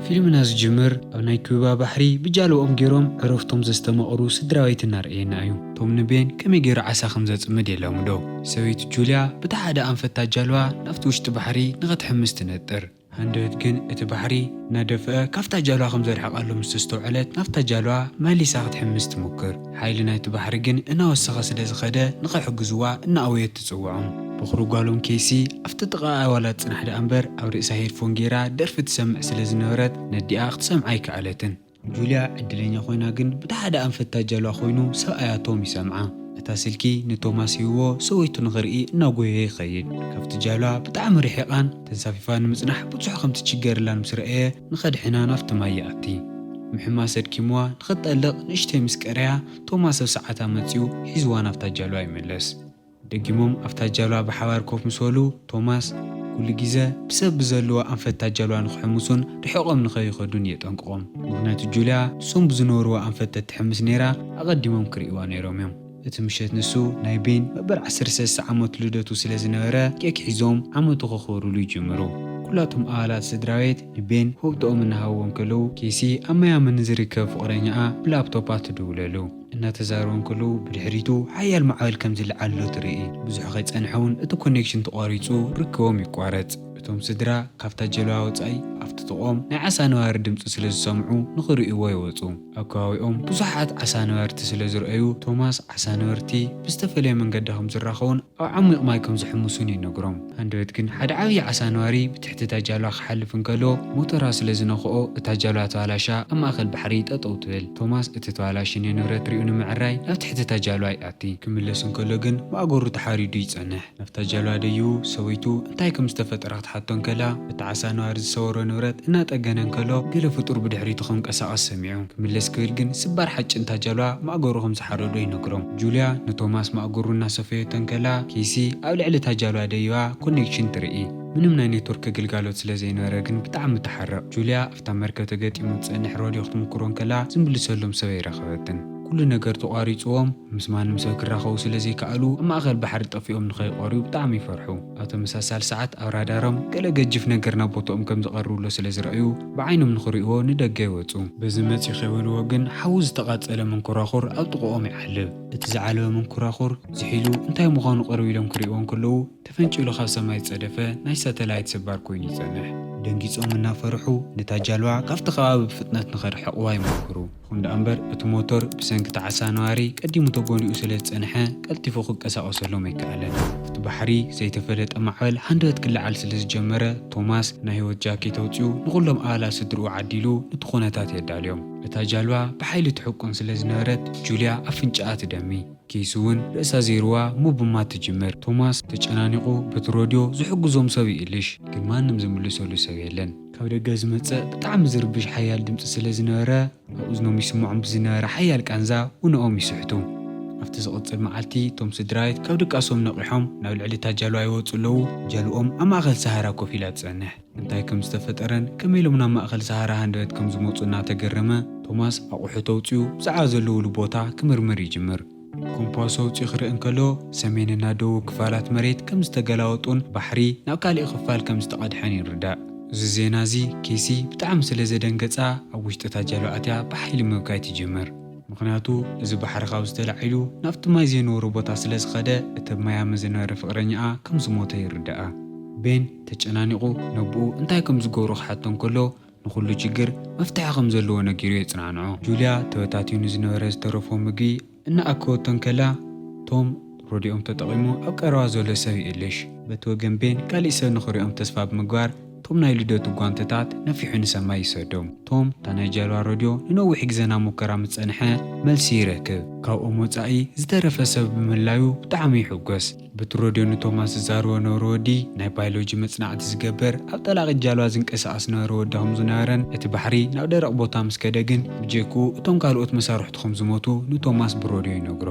ፊልምና ዝጅምር ኣብ ናይ ኪዩባ ባሕሪ ብጃልባኦም ገይሮም ዕረፍቶም ዘስተማቕሩ ስድራቤት እናርኣየና እዩ። ቶም ንቤን ከመይ ገይሩ ዓሳ ከም ዘጽምድ የላምዶ። ሰበይቱ ጁልያ በቲ ሓደ ኣንፈት እታ ጃልባ ናብቲ ውሽጢ ባሕሪ ንኸትሕምስ ትነጥር። ሃንደበት ግን እቲ ባሕሪ እናደፍአ ካብታ ጃልባ ከም ዘርሕቓ ምስ ኣስተውዐለት፣ ናብታ ጃልባ መሊሳ ክትሕምስ ትሙክር። ሓይሊ ናይቲ ባሕሪ ግን እናወሰኸ ስለ ዝኸደ፣ ንኸሕግዝዋ እናኣወየት ትጽውዖም። በኹሪ ጓሎም ኬሲ ኣብቲ ጥቓኣ ዋላ ትጽናሕ ደኣ እምበር፣ ኣብ ርእሳ ሄድፎን ገይራ ደርፊ ትሰምዕ ስለ ዝነበረት፣ ነዲኣ ክትሰምዓ ኣይከኣለትን። ጁልያ ዕድለኛ ኮይና ግን፣ በቲ ሓደ ኣንፈት እታ ጃልባ ኮይኑ ሰብኣያ ቶም ይሰምዓ። እታ ስልኪ ንቶማስ ሂብዎ ሰበይቱ ንኽርኢ እናጎየየ ይኸይድ። ካብቲ ጃልባ ብጣዕሚ ርሒቓን ተንሳፊፋ ንምጽናሕ ብዙሕ ከም ትችገረላን ምስ ረኣየ፣ ንኸድሕና ናብቲ ማይ ይኣቲ። ምሕማስ ኣድኪምዋ ንኽትጠልቕ ንእሽተይ ምስ ቀረያ፣ ቶማስ ኣብ ሰዓታ መጺኡ ሒዝዋ ናብታ ጃልባ ይምለስ። ደጊሞም ኣብታ ጃልባ ብሓባር ኮፍ ምስ በሉ፣ ቶማስ ኩሉ ግዜ ብሰብ ብዘለዎ ኣንፈት እታ ጃልባ ንኽሕምሱን ርሒቖም ንኸይኸዱን የጠንቅቖም። ምኽንያቱ ጁልያ ንሶም ብዝነበርዎ ኣንፈት ተትሕምስ ነይራ፣ ኣቐዲሞም ክርእይዋ ነይሮም እዮም። እቲ ምሸት ንሱ ናይ ቤን መበል ዓሰርተ ሰለስተ ዓመት ልደቱ ስለ ዝነበረ፣ ኬክ ሒዞም ዓመቱ ከኽብሩሉ ይጅምሩ። ኩላቶም ኣባላት ስድራ ቤት ንቤን ሆብቶኦም እናሃብዎ እንከለዉ፣ ኬሲ ኣብ ማያሚ ንዝርከብ ፍቕረኛኣ ብላፕቶፓ ትድውለሉ። እናተዛረቡ እንከለዉ፣ ብድሕሪቱ ሓያል ማዕበል ከም ዝለዓሎ ትርኢ። ብዙሕ ከይጸንሐ እውን እቲ ኮኔክሽን ተቋሪጹ ርክቦም ይቋረጽ። እቶም ስድራ ካብታ ጀልባ ወጻኢ ኣብቲ ጥቕኦም ናይ ዓሳ ነባሪ ድምጺ ስለ ዝሰምዑ ንኽርእይዎ ይወጹ። ኣብ ከባቢኦም ብዙሓት ዓሳ ነበርቲ ስለ ዝረኣዩ፣ ቶማስ ዓሳ ነበርቲ ብዝተፈለየ መንገዲ ከም ዝራኸቡን ኣብ ዓሚቕ ማይ ከም ዝሕምሱን ይነግሮም። ሃንደበት ግን ሓደ ዓብዪ ዓሳ ነባሪ ብትሕቲ እታ ጃልባ ክሓልፍ እንከሎ ሞተራ ስለ ዝነኽኦ እታ ጃልባ ተባላሻ ኣብ ማእከል ባሕሪ ጠጠው ትብል። ቶማስ እቲ ተባላሽዮ ንብረት ሪኡ ንምዕራይ ናብ ትሕቲ እታ ጃልባ ይኣቲ። ክምለስ እንከሎ ግን ማእገሩ ተሓሪዱ ይጸንሕ። ናብታ ጃልባ ደይቡ ሰበይቱ እንታይ ከም ዝተፈጠረ ክትሓቶ እንከላ፣ እቲ ዓሳ ነባሪ ዝሰበሮ ንብረት እናጠገነ እንከሎ ገለ ፍጡር ብድሕሪቱ ክንቀሳቐስ ሰሚዑ። ክምለስ ክብል ግን ስባር ሓጭን እታ ጃልባ ማእገሩ ከም ዝሓረዶ ይነግሮም። ጁልያ ንቶማስ ማእገሩ እናሰፈየቶ እንከላ፣ ኬሲ ኣብ ልዕሊ እታ ጃልባ ደይባ ኮኔክሽን ትርኢ። ምንም ናይ ኔትወርክ ግልጋሎት ስለ ዘይነበረ ግን ብጣዕሚ ትሓርቕ። ጁልያ ኣብታ መርከብ ተገጢሙ ዝጸንሕ ሬድዮ ክትምክሮ እንከላ ዝምልሰሎም ሰብ ኣይረኸበትን። ኩሉ ነገር ተቋሪጽዎም ምስ ማንም ሰብ ክራኸቡ ስለ ዘይከኣሉ ኣብ ማእከል ባሕሪ ጠፊኦም ንኸይቐርዩ ብጣዕሚ ይፈርሑ። ኣብ ተመሳሳሊ ሰዓት ኣብ ራዳሮም ገለ ገጅፍ ነገር ናብ ቦትኦም ከም ዝቐርብሎ ስለ ዝረኣዩ ብዓይኖም ንኽርእይዎ ንደገ ይወጹ። በዚ መጺ ከይበልዎ ግን ሓዊ ዝተቓጸለ መንኮራኹር ኣብ ጥቕኦም ይዓልብ። እቲ ዝዓለበ መንኮራኹር ዝሒሉ እንታይ ምዃኑ ቅርብ ኢሎም ክርእይዎ እንከለዉ ተፈንጪሉ ካብ ሰማይ ዝጸደፈ ናይ ሳተላይት ስባር ኮይኑ ይጸንሕ። ደንጊጾም እናፈርሑ ነታ ጃልባ ካብቲ ከባቢ ብፍጥነት ንኸርሕቕዋ ይሞክሩ። ይኹን ደኣ እምበር እቲ ሞቶር ብሰንኪ እቲ ዓሳ ነባሪ ቀዲሙ ተጎሊኡ ስለ ዝጸንሐ ቀልጢፉ ክቀሳቐሰሎም ኣይከኣለን። ኣብቲ ባሕሪ ዘይተፈለጠ ማዕበል ሃንደበት ክለዓል ስለ ዝጀመረ ቶማስ ናይ ህይወት ጃኬት ኣውጺኡ ንኹሎም ኣባላት ስድርኡ ዓዲሉ ነቲ ኩነታት የዳልዮም። እታ ጃልባ ብሓይሊ ትሕቁን ስለ ዝነበረት ጁልያ ኣፍንጫኣ ትደሚ። ኬሲ እውን ርእሳ ዘይርዋ ምቡማት ትጅምር። ቶማስ ተጨናኒቑ በቲ ሮድዮ ዝሕግዞም ሰብ ይእልሽ፣ ግን ማንም ዝምልሰሉ ሰብ የለን። ካብ ደገ ዝመጽእ ብጣዕሚ ዝርብሽ ሓያል ድምጺ ስለ ዝነበረ ኣብ እዝኖም ይስምዖም ብዝነበረ ሓያል ቃንዛ ውነኦም ይስሕቱ። ኣብቲ ዝቕጽል መዓልቲ እቶም ስድራቤት ካብ ድቃሶም ነቒሖም ናብ ልዕሊ እታ ጃልባ ይወጹ ኣለዉ። ጃልባኦም ኣብ ማእከል ሰሃራ ኮፍ ኢላ ትጸንሕ። እንታይ ከም ዝተፈጠረን ከመይ ኢሎም ናብ ማእከል ሰሃራ ሃንደበት ከም ዝመጹ እናተገረመ ቶማስ ኣቑሑት ኣውጺኡ ብዛዕባ ዘለውሉ ቦታ ክምርምር ይጅምር። ኮምፓስ ኣውጺኡ ክርኢ እንከሎ ሰሜንና ደቡብ ክፋላት መሬት ከም ዝተገላወጡን ባሕሪ ናብ ካሊእ ክፋል ከም ዝተቐድሐን ይርዳእ። እዚ ዜና እዚ ኬሲ ብጣዕሚ ስለ ዘደንገጻ ኣብ ውሽጢ እታ ጃልባ ኣትያ ብሓይሊ ምብካይ ትጅምር። ምኽንያቱ እዚ ባሕሪ ካብ ዝተላዒሉ ናብቲ ማይ ዘይነበሮ ቦታ ስለ ዝኸደ እቲ ኣብ ማያሚ ዝነበረ ፍቕረኛኣ ከም ዝሞተ ይርዳኣ። ቤን ተጨናኒቑ ነቦኡ እንታይ ከም ዝገብሮ ክሓቶ እንከሎ ንኹሉ ችግር መፍትሒ ከም ዘለዎ ነጊሩ የጽናንዖ። ጁልያ ተበታቲኑ ዝነበረ ዝተረፎ ምግቢ እናኣከወቶ እንከላ ቶም ሮድዮም ተጠቒሙ ኣብ ቀረባ ዘሎ ሰብ ይእልሽ። በቲ ወገን ቤን ካሊእ ሰብ ንኽሪኦም ተስፋ ብምግባር ቶም ናይ ልደቱ ጓንትታት ነፊሑ ንሰማይ ይሰዶም። ቶም እታ ናይ ጃልባ ሮድዮ ንነዊሕ ግዜ ናብ ሙከራ ምስ ጸንሐ መልሲ ይረክብ። ካብኦም ወጻኢ ዝተረፈ ሰብ ብምህላዩ ብጣዕሚ ይሕጎስ። በቲ ሮድዮ ንቶማስ ዝዛረቦ ነበረ ወዲ ናይ ባዮሎጂ መጽናዕቲ ዝገብር ኣብ ጠላቒት ጃልባ ዝንቀሳቐስ ነበረ ወዲ ከም ዝነበረን እቲ ባሕሪ ናብ ደረቕ ቦታ ምስ ከደ ግን ብጀክኡ እቶም ካልኦት መሳርሕቱ ከም ዝሞቱ ንቶማስ ብሮድዮ ይነግሮ።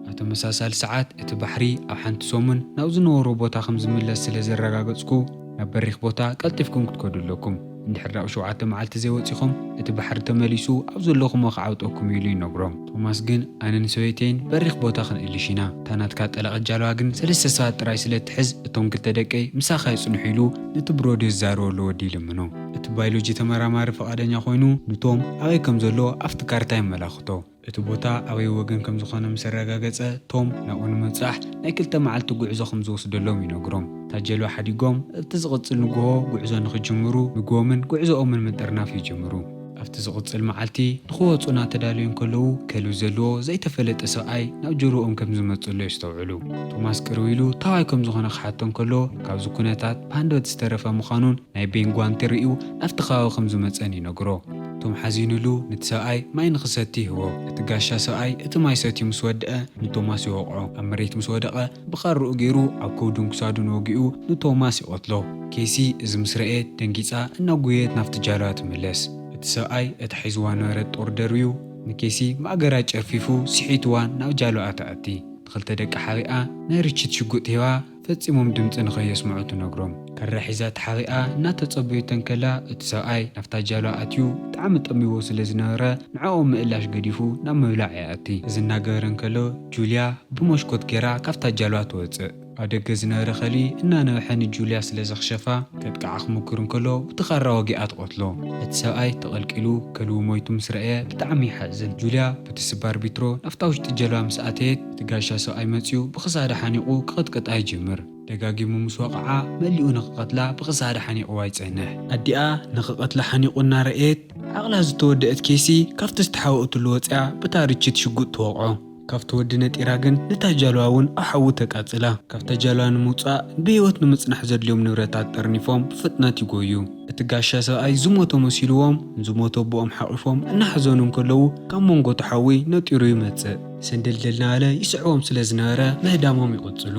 ኣብ ተመሳሳሊ ሰዓት እቲ ባሕሪ ኣብ ሓንቲ ሰሙን ናብ ዝነበሮ ቦታ ከም ዝምለስ ስለ ዘረጋገጽኩ ናብ በሪኽ ቦታ ቀልጢፍኩም ክትከዱ ኣለኩም። እንድሕር ዳኣ ሸውዓተ መዓልቲ ዘይወጺኹም፣ እቲ ባሕሪ ተመሊሱ ኣብ ዘለኹሞ ክዓውጠኩም እዩ ኢሉ ይነግሮም። ቶማስ ግን፣ ኣነን ሰበይተይን በሪኽ ቦታ ክንእልሽ ኢና። እታ ናትካ ጠለቐት ጃልባ ግን ሰለስተ ሰባት ጥራይ ስለ እትሕዝ፣ እቶም ክልተ ደቀይ ምሳኻ ይጽንሑ ኢሉ ነቲ ብሮድዮ ዝዛረበሉ ወዲ ይልምኖ። እቲ ባዮሎጂ ተመራማሪ ፍቓደኛ ኮይኑ፣ ንቶም ኣበይ ከም ዘሎ ኣብቲ ካርታ የመላኽቶ። እቲ ቦታ ኣበይ ወገን ከም ዝኾነ ምስ ኣረጋገጸ፣ ቶም ናብኡ ንምብጻሕ ናይ ክልተ መዓልቲ ጉዕዞ ከም ዝወስደሎም ይነግሮም። እታ ጀልባ ሓዲጎም፣ እቲ ዝቕጽል ንግሆ ጉዕዞ ንኽጅምሩ ምግቦምን ጉዕዞኦምን ምጥርናፍ ይጅምሩ። ኣብቲ ዝቕጽል መዓልቲ ንኽወጹ እናተዳለዩ እንከለዉ፣ ከልቢ ዘለዎ ዘይተፈለጠ ሰብኣይ ናብ ጀልባኦም ከም ዝመጽእ ኣሎ የስተውዕሉ። ቶማስ ቅርብ ኢሉ ታዋይ ከም ዝኾነ ክሓቶ እንከሎ፣ ካብዚ ኩነታት ብሃንደበት ዝተረፈ ምዃኑን ናይ ቤን ጓንቲ ርእዩ ናብቲ ከባቢ ከም ዝመጸን ይነግሮ። ቶም ሓዚኑሉ ነቲ ሰብኣይ ማይ ንኽሰቲ ይህቦ። እቲ ጋሻ ሰብኣይ እቲ ማይ ሰትዩ ምስ ወድአ ንቶማስ ይወቕዖ። ኣብ መሬት ምስ ወደቐ ብኻርኡ ገይሩ ኣብ ከብዱን ክሳዱን ወጊኡ ንቶማስ ይቐትሎ። ኬሲ እዚ ምስ ረኣየት ደንጊጻ እናጎየት ናብቲ ጃልባ ትምለስ። እቲ ሰብኣይ እቲ ሒዝዋ ነበረ ጦር ደርብዩ ንኬሲ ማእገራ ጨርፊፉ ስሒትዋን ናብ ጃልባኣ ትኣቲ። ንኽልተ ደቂ ሓቢኣ ናይ ርችት ሽጉጥ ሂባ ፈጺሞም ድምጺ ንኸየስምዑ ትነግሮም። ካራ ሒዛ ተሓቢኣ እናተጸበዩተን ከላ እቲ ሰብኣይ ናብታ ጃልባ ኣትዩ ብጣዕሚ ጠሚዎ ስለ ዝነበረ ንዕኦም ምእላሽ ገዲፉ ናብ ምብላዕ ይኣቲ። እዚ እናገበረ እንከሎ ጁልያ ብመስኮት ገይራ ካብታ ጃልባ ትወጽእ። ኣብ ደገ ዝነበረ ከልቢ እናነውሐ ንጁልያ ስለ ዘኽሸፋ ከጥቅዓ ክምክር እንከሎ ብቲ ካራ ወጊኣ ትቐትሎ። እቲ ሰብኣይ ተቐልቂሉ ከልቡ ሞይቱ ምስ ረኣየ ብጣዕሚ ይሓዝን። ጁልያ በቲ ስባር ቢትሮ ናብታ ውሽጢ ጀልባ ምስ ኣተየት እቲ ጋሻ ሰብኣይ መጺኡ ብኽሳዳ ሓኒቑ ክቕጥቅጣ ይጅምር። ደጋጊሙ ምስ ወቕዓ መሊኡ ንኽቐትላ ብኽሳዳ ሓኒቑዋ ይጸንሕ። ኣዲኣ ንኽቐትላ ሓኒቑ እናረኣየት ዓቕላ ዝተወደአት ኬሲ ካብቲ ዝተሓወእትሉ ወጺኣ ብታ ርችት ሽጉጥ ትወቕዖ። ካብቲ ወዲ ነጢራ ግን ነታ ጃልባ እውን ኣብ ሓዊ ተቃጽላ። ካብታ ጃልባ ንምውጻእ ብህይወት ንምጽናሕ ዘድልዮም ንብረታት ጠርኒፎም ብፍጥነት ይጎዩ። እቲ ጋሻ ሰብኣይ ዝሞተ መሲልዎም ንዝሞተ ኣቦኦም ሓቒፎም እናሓዘኑ እንከለዉ ካብ መንጎ እቲ ሓዊ ነጢሩ ይመጽእ። ሰንደልደል እናበለ ይስዕቦም ስለ ዝነበረ ምህዳሞም ይቕጽሉ።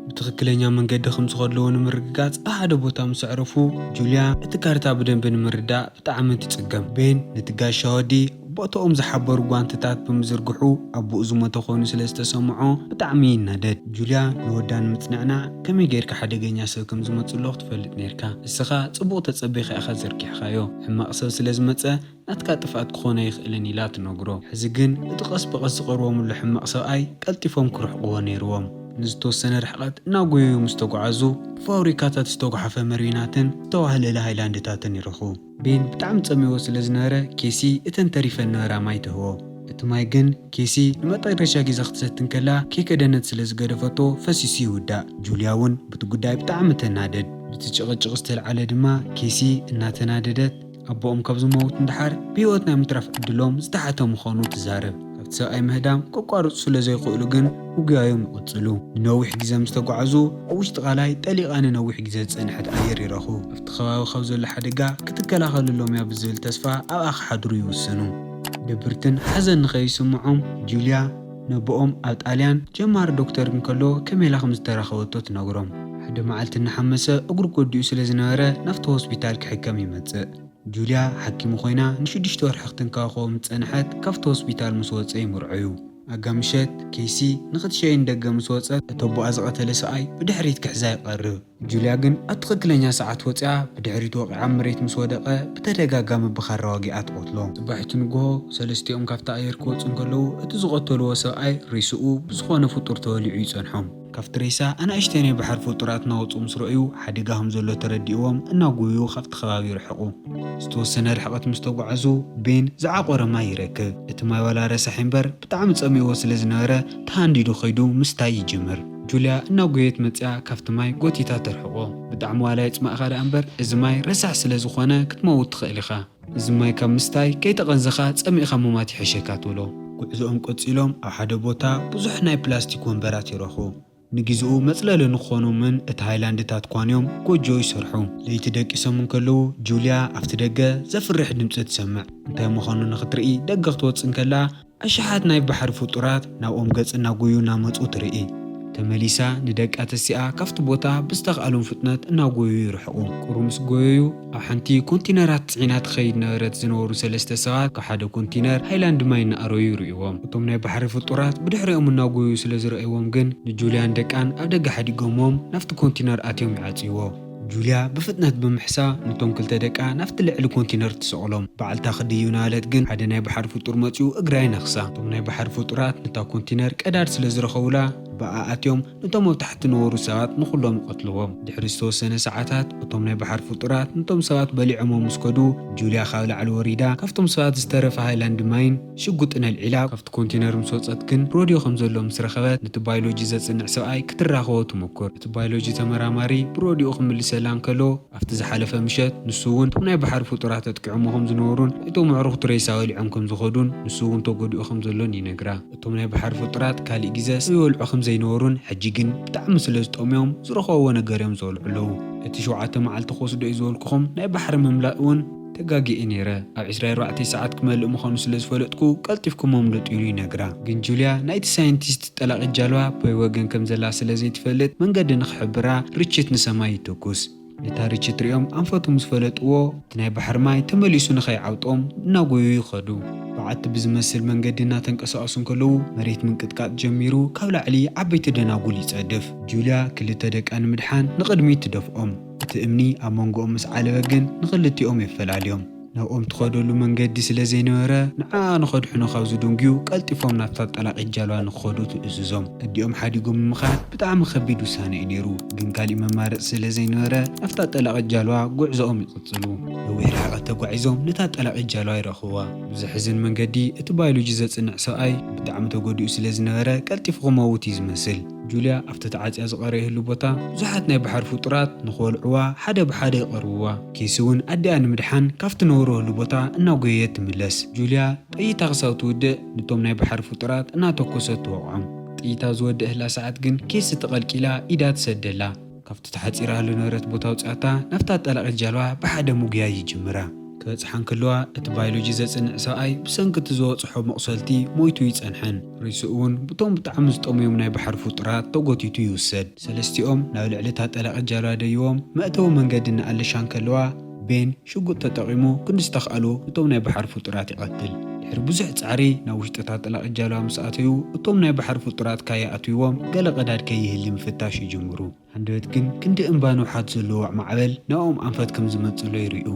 ብትኽክለኛ መንገዲ ከም ዝኸድልዎ ንምርግጋጽ ኣብ ሓደ ቦታ ምስ ኣዕረፉ ጁልያ እቲ ካርታ ብደንቢ ንምርዳእ ብጣዕሚ ትጽገም። ቤን ነቲ ጋሻ ወዲ ቦታኦም ዝሓበሩ ጓንትታት ብምዝርግሑ ኣቦኡ ዝሞተ ኮይኑ ስለ ዝተሰምዖ ብጣዕሚ ይናደድ። ጁልያ ንወዳ ንምጽንዕናዕ ከመይ ጌርካ ሓደገኛ ሰብ ከም ዝመጽእ ኣሎ ክትፈልጥ ኔርካ። እስኻ ጽቡቕ ተጸቢኻ ኢኻ ዘርጊሕኻዮ። ሕማቕ ሰብ ስለ ዝመጸ ናትካ ጥፍኣት ክኾን ኣይኽእልን ኢላ ትነግሮ። ሕዚ ግን እቲ ቀስ ብቐስ ዝቐርቦምሉ ሕማቕ ሰብኣይ ቀልጢፎም ክርሕቕዎ ነይርዎም። ንዝተወሰነ ርሕቐት እናጎየዩ ምስ ተጓዓዙ ብፋብሪካታት ዝተጓሓፈ መርቢናትን ዝተዋህለለ ሃይላንድታትን ይረኽቡ። ቤን ብጣዕሚ ጸሚዎ ስለ ዝነበረ ኬሲ እተን ተሪፈን ነበራ ማይ ትህቦ። እቲ ማይ ግን ኬሲ ንመጠረሻ ግዜ ክትሰቲ እንከላ ከይከደነት ስለ ዝገደፈቶ ፈሲሱ ይውዳእ። ጁልያ እውን ብቲ ጉዳይ ብጣዕሚ ተናደድ። ብቲ ጭቕጭቕ ዝተልዓለ ድማ ኬሲ እናተናደደት ኣቦኦም ካብ ዝመውት ንደሓር ብህይወት ናይ ምትራፍ ዕድሎም ዝተሓተ ምዃኑ ትዛረብ። ካብቲ ሰብኣይ ምህዳም ከቋርጹ ስለ ዘይኽእሉ ግን ውግያዮም ይቕጽሉ። ንነዊሕ ግዜ ምስ ተጓዕዙ ኣብ ውሽጢ ቃላይ ጠሊቓ ንነዊሕ ግዜ ዝጸንሐት ኣየር ይረኽቡ። ኣብቲ ከባቢ ካብ ዘሎ ሓደጋ ክትከላኸለሎም እያ ብዝብል ተስፋ ኣብኣ ክሓድሩ ይውስኑ። ድብርትን ሓዘን ንኸይስምዖም ጁልያ ነቦኦም ኣብ ጣልያን ጀማሪ ዶክተር እንከሎ ከመይ ኢላ ከም ዝተራኸበቶ ትነግሮም። ሓደ መዓልቲ እናሓመሰ እግሩ ጎዲኡ ስለ ዝነበረ ናብቲ ሆስፒታል ክሕከም ይመጽእ። ጁልያ ሓኪሙ ኮይና ንሽዱሽተ ወርሒ ክትንከባኸቦ ምስ ጸንሐት ካብቲ ሆስፒታል ምስ ወጸ ይምርዐዩ። ኣጋ ምሸት ኬሲ ንኽትሸይን ደገ ምስ ወጸት እቲ ኣቦኣ ዝቐተለ ሰብኣይ ብድሕሪት ክሕዛ ይቐርብ። ጁልያ ግን ኣብ ትኽክለኛ ሰዓት ወጺኣ ብድሕሪት ወቒዓ ኣብ መሬት ምስ ወደቐ ብተደጋጋሚ ብኻራ ወጊኣ ትቐትሎ። ጽባሒቱ ንግሆ ሰለስቲኦም ካብቲ ኣየር ክወጹ እንከለዉ እቲ ዝቐተልዎ ሰብኣይ ሬስኡ ብዝኾነ ፍጡር ተበሊዑ ይጸንሖም። ካብቲ ሬሳ ኣናእሽተይ ናይ ባሕሪ ፍጡራት እናወጹ ምስ ረኣዩ ሓደጋ ከም ዘሎ ተረዲእዎም እናጎዩ ካብቲ ከባቢ ይርሕቑ። ዝተወሰነ ርሕቐት ምስ ተጓዓዙ ቤን ዝዓቖረ ማይ ይረክብ። እቲ ማይ ዋላ ረሳሕ እምበር ብጣዕሚ ጸሚእዎ ስለ ዝነበረ ተሃንዲዱ ከይዱ ምስታይ ይጅምር። ጁልያ እናጎየት መጺኣ ካብቲ ማይ ጎቲታ ተርሕቖ። ብጣዕሚ ዋላ የጽማእካ ደኣ እምበር እዚ ማይ ረሳሕ ስለ ዝኾነ ክትመውት ትኽእል ኢኻ። እዚ ማይ ካብ ምስታይ ከይተቐንዘኻ ጸሚእኻ ምማት ይሕሸካ ትብሎ። ጉዕዞኦም ቀጺሎም ኣብ ሓደ ቦታ ብዙሕ ናይ ፕላስቲክ ወንበራት ይረኽቡ። ንግዜኡ መጽለሊ ንኽኾኖምን እቲ ሃይላንድታት ኳንዮም ጎጆ ይሰርሑ። ለይቲ ደቂሶም እንከለዉ ጁልያ ኣብቲ ደገ ዘፍርሕ ድምጺ ትሰምዕ። እንታይ ምዃኑ ንኽትርኢ ደገ ክትወጽእ እንከላ ኣሽሓት ናይ ባሕሪ ፍጡራት ናብኦም ገጽ እናጎዩ እናመጹ ትርኢ። ተመሊሳ ንደቃ ተሲኣ ካብቲ ቦታ ብዝተኽኣሎም ፍጥነት እናጎዩ ይርሕቑ። ቁሩብ ምስ ጎየዩ ኣብ ሓንቲ ኮንቲነራት ጽዒና ትኸይድ ነበረት ዝነበሩ ሰለስተ ሰባት ካብ ሓደ ኮንቲነር ሃይላንድ ማይ እናኣረዩ ይርእይዎም። እቶም ናይ ባሕሪ ፍጡራት ብድሕሪኦም እናጎዩ ስለ ዝረኣይዎም ግን ንጁልያን ደቃን ኣብ ደገ ሓዲጎምዎም ናብቲ ኮንቲነር ኣትዮም ይዓጽይዎ። ጁልያ ብፍጥነት ብምሕሳ፣ ነቶም ክልተ ደቃ ናብቲ ልዕሊ ኮንቲነር ትሰቕሎም። በዓልታ ክድይብ ናለት ግን፣ ሓደ ናይ ባሕሪ ፍጡር መጺኡ እግራ ይነኽሳ። እቶም ናይ ባሕሪ ፍጡራት ነታ ኮንቲነር ቀዳድ ስለ ዝረኸቡላ፣ ብኣ ኣትዮም ነቶም ኣብ ታሕቲ ነበሩ ሰባት ንኹሎም ይቐትልዎም። ድሕሪ ዝተወሰነ ሰዓታት፣ እቶም ናይ ባሕሪ ፍጡራት ነቶም ሰባት በሊዖሞም ምስ ከዱ፣ ጁልያ ካብ ላዕሊ ወሪዳ፣ ካብቶም ሰባት ዝተረፈ ሃይላንድ ማይን ሽጉጥን ኣልዒላ፣ ካብቲ ኮንቲነር ምስ ወጸት ግን፣ ሮድዮ ከም ዘሎ ምስ ረኸበት፣ ነቲ ባዮሎጂ ዘጽንዕ ሰብኣይ ክትራኸቦ ትሞክር። እቲ ባዮሎጂ ተመራማሪ ብሮድዮ ክምልሰላ እንከሎ፣ ኣብቲ ዝሓለፈ ምሸት፣ ንሱ እውን እቶም ናይ ባሕሪ ፍጡራት ኣጥቂዖሞ ከም ዝነበሩን፣ እቶም ኣዕሩኽቲ ሬሳ በሊዖም ከም ዝኸዱን፣ ንሱ እውን ተጎዲኡ ከም ዘሎን ይነግራ። እቶም ናይ ባሕሪ ፍጡራት ካሊእ ግዘ ሰብ ይበልዑ ከም ዘይነበሩን፣ ሕጂ ግን ብጣዕሚ ስለ ዝጠምዮም፣ ዝረኸብዎ ነገር እዮም ዝበልዑ ኣለዉ። እቲ ሸውዓተ መዓልቲ ክወስዶ እዩ ዝበልኩኹም ናይ ባሕሪ ምምላእ እውን ተጋጊኤ ነይረ። ኣብ ዕስራ ኣርባዕተ ሰዓት ክመልእ ምዃኑ ስለ ዝፈለጥኩ፣ ቀልጢፍኩም ኣምልጡ ኢሉ ይነግራ። ግን ጁልያ ናይቲ ሳይንቲስት ጠላቒት ጃልባ በይ ወገን ከም ዘላ ስለ ዘይትፈልጥ፣ መንገዲ ንኽሕብራ ርችት ንሰማይ ይትኩስ። ነታ ርችት ሪኦም ኣንፈቱ ምስ ፈለጥዎ፣ እቲ ናይ ባሕሪ ማይ ተመሊሱ ንኸይዓውጦም እናጎዩ ይኸዱ። በዓቲ ብዝመስል መንገዲ እናተንቀሳቐሱ እንከለዉ፣ መሬት ምንቅጥቃጥ ጀሚሩ፣ ካብ ላዕሊ ዓበይቲ ደናጉል ይጸድፍ። ጁልያ ክልተ ደቃ ንምድሓን ንቕድሚት ትደፍኦም። እቲ እምኒ ኣብ መንጎኦም ምስ ዓለበ ግን ንኽልቲኦም የፈላልዮም። ናብኦም ትኸደሉ መንገዲ ስለ ዘይነበረ፣ ንዓ ንኸድሕኑ ካብ ዝድንጉዩ፣ ቀልጢፎም ናብታ ጠላቒት ጃልባ ንኽኸዱ ትእዝዞም። ኣዲኦም ሓዲጎም ንምኻድ ብጣዕሚ ከቢድ ውሳነ እዩ ነይሩ፣ ግን ካሊእ መማረፂ ስለ ዘይነበረ፣ ናብታ ጠላቒት ጃልባ ጉዕዞኦም ይቕጽሉ። ነዊሕ ርሕቀት ተጓዒዞም ነታ ጠላቒት ጃልባ ይረኽብዋ። ብዘሕዝን መንገዲ፣ እቲ ባዮሎጂ ዘጽንዕ ሰብኣይ ብጣዕሚ ተጎዲኡ ስለ ዝነበረ፣ ቀልጢፉ ክመውት እዩ ዝመስል። ጁልያ ኣብቲ ተዓጽያ ዝቐረየሉ ቦታ ብዙሓት ናይ ባሕሪ ፍጡራት ንኽበልዕዋ ሓደ ብሓደ ይቐርብዋ። ኬሲ እውን ኣዲኣ ንምድሓን ካብቲ ነውረሉ ቦታ እናጎየየት ትምለስ። ጁልያ ጥይታ ክሳብ ትውድእ ነቶም ናይ ባሕሪ ፍጡራት እናተኮሰት ትወቕዖም። ጥይታ ዝወድእ ህላ ሰዓት ግን ኬሲ ተቐልቂላ ኢዳ ትሰደላ። ካብቲ ተሓጺራሉ ዝነበረት ቦታ ኣውጻታ ናብታ ጠላቒት ጃልባ ብሓደ ምጉያይ ይጅምራ። ክበጽሓ እንከለዋ፣ እቲ ባዮሎጂ ዘጽንዕ ሰብኣይ ብሰንኪ እቲ ዝበጽሖ መቑሰልቲ ሞይቱ ይጸንሐን፣ ሬስኡ እውን ብቶም ብጣዕሚ ዝጠምዮም ናይ ባሕሪ ፍጡራት ተጎቲቱ ይውሰድ። ሰለስቲኦም ናብ ልዕሊ እታ ጠላቒት ጃልባ ደይቦም መእተዊ መንገዲ እናኣለሻ እንከለዋ፣ ቤን ሽጉጥ ተጠቒሙ ክንዲ ዝተኻእሎ እቶም ናይ ባሕሪ ፍጡራት ይቐትል። ድሕሪ ብዙሕ ጻዕሪ ናብ ውሽጢ እታ ጠላቒት ጃልባ ምስ ኣተዩ፣ እቶም ናይ ባሕሪ ፍጡራት ካያ ኣትይዎም ገለ ቀዳድ ከይህሊ ምፍታሽ ይጅምሩ። ሃንደበት ግን ክንዲ እምባ ንውሓት ዘለዎ ማዕበል ናብኦም ኣንፈት ከም ዝመጽእ ይርእዩ።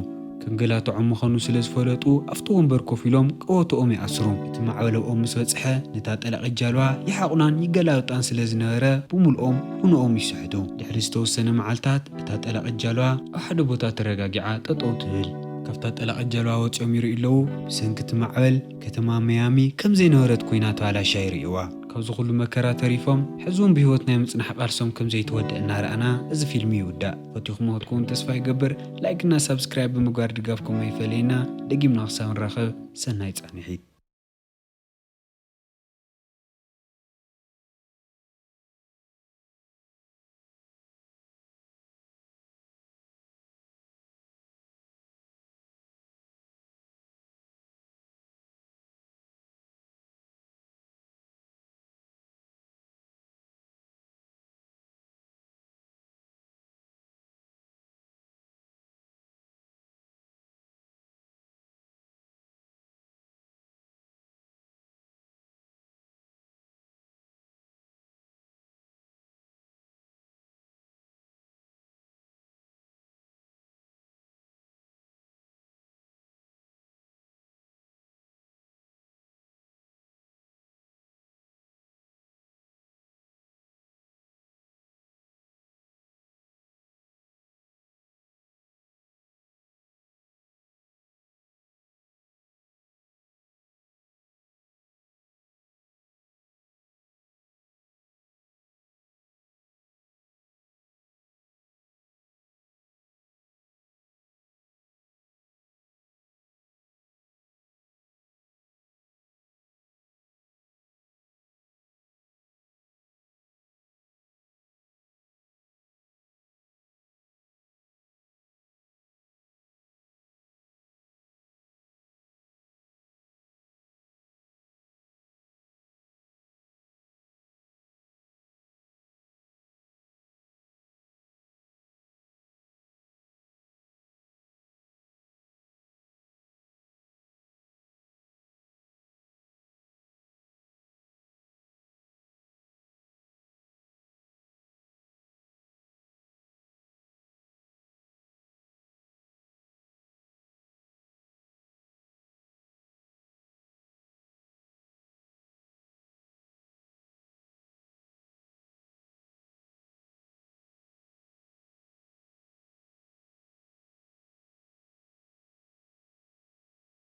ከንገላትዖም ምዃኑ ስለ ዝፈለጡ፣ ኣብቲ ወንበር ኮፍ ኢሎም ቀወቶኦም ይኣስሩ። እቲ ማዕበል ኣብኦም ምስ በጽሐ፣ ነታ ጠላቒት ጃልባ ይሓቑናን ይገላብጣን ስለ ዝነበረ፣ ብምልኦም ሁኖኦም ይስሕቱ። ድሕሪ ዝተወሰነ መዓልታት፣ እታ ጠላቒት ጃልባ ኣብ ሓደ ቦታ ተረጋጊዓ ጠጠው ትብል። ካብታ ጠላቒት ጃልባ ወጺኦም ይርእዩ ኣለዉ፣ ብሰንኪ እቲ ማዕበል፣ ከተማ መያሚ ከም ዘይነበረት ኮይና ተባላሻ ይርእይዋ። ካብዚ ኩሉ መከራ ተሪፎም፣ ሕዚ እውን ብህይወት ናይ ምጽናሕ ቃልሶም ከም ዘይተወድአ እናረኣና፣ እዚ ፊልም ይውዳእ። ፈቲኹምዎ ክትከውን ተስፋ ይገብር። ላይክ እና ሳብስክራይብ ብምግባር ድጋፍኩም ኣይፈለየና። ደጊምና ክሳብ ንራኸብ፣ ሰናይ ጻንሒት።